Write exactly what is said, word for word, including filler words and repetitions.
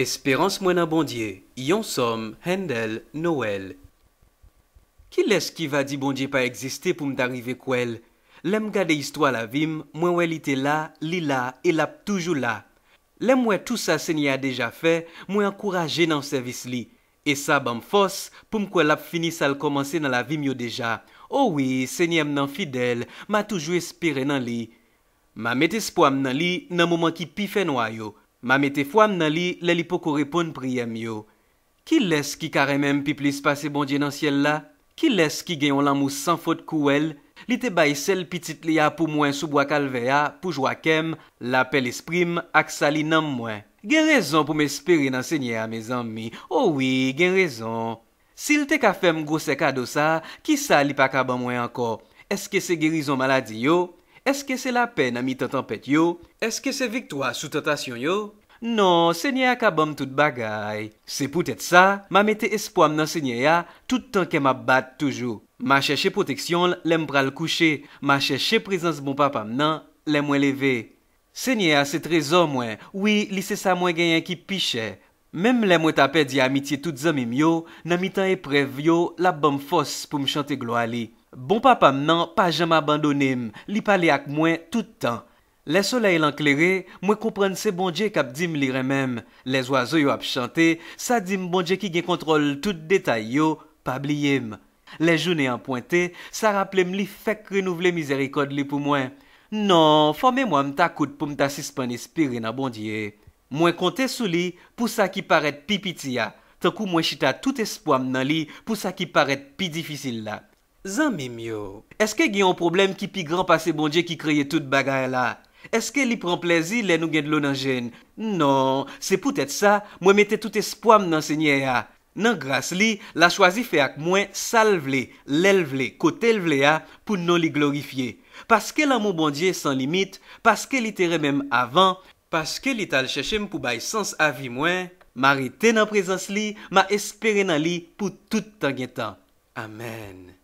Esperans mwen nan Bondye, yon sòm, Handel, Noël. Kilès ki va di Bondye pa egziste pou m ta rive kwè l? Lè m gade istwa lavi m, mwen wè li te la, li la, e l ap toujou la. Lè m wè tou sa Senyè a deja fè, mwen ankouraje nan sèvis li. E sa ban m fòs pou m kwè l ap fini sa l kòmanse nan lavi m yo deja. O wi, Senyè m nan fidèl, m a toujou espere nan li. M a met espwa m nan li nan moman ki pi fènwa yo. M a mete fwa m nan li lè li poko reponn priyè m yo. Kilès ki ka renmen m pi plis pase Bondye nan syèl la? Kilès ki gen yon lanmou san fot kouwè l? Li te bay sèl pitit li a pou mwen sou bwa Kalvè a pou jwa kè m, lapè lespri m ak sali nanm mwen. Gen rezon pou m espere nan Senyè a, mezanmi. O wi, gen rezon. Si l te ka fè m gwosè kado sa a, ki sa li pa ka ban mwen ankò? Èske se gerizon maladi yo? Èske se lapè nan mitan tanpèt yo? Èske se viktwa sou tantasyon yo? Non, Senyè a ka ban m tout bagay. Se poutèt sa, m a mete espwa m nan Senyè a tout tan kè m ap bat toujou. M a chèche pwoteksyon l lè m pral kouche. M a chèche prezans bon Papa m nan lè mwen leve. Senyè a se trezò mwen. Wi, li se sa mwen genyen ki pi chè. Menm lè mwen ta pèdi amitye tout zanmi m yo, nan mitan eprèv yo, l ap ban m fòs pou m chante glwa li. Bon Papa m nan pa janm abandone m, li pale ak mwen tout tan. Lè solèy lan klere, mwen konprann se Bondye k ap di m li renmen m. Lè zwazo yo ap chante, sa di m Bondye ki gen kontwòl tout detay yo pa bliye m. Lè jounen an pwente, sa raple m li fèk renouvle mizèrikòd li pou mwen. Non, fò memwa m ta kout pou m ta sispann espere nan Bondye. Mwen konte sou li pou sa ki parèt pi piti a, tankou mwen chita tout espwa m nan li pou sa ki parèt pi difisil la. Zanmi m yo, èske gen yon pwoblèm ki pi gran pase Bondye ki kreye tout bagay la? Èske li pran plèzi lè nou gen dlo nan je n? Non, se poutèt sa, mwen mete tout espwa m nan Senyè a. Nan gras li, l a chwazi fè ak mwen sa l vle, lè l vle, kote l vle a, pou non li glorifye. Paske lanmou Bondye san limit, paske li te renmen m avan, paske li t al chèche m pou bay sans a vi mwen, m a rete nan prezans li, m a espere nan li pou tout tan gen tan. Amèn.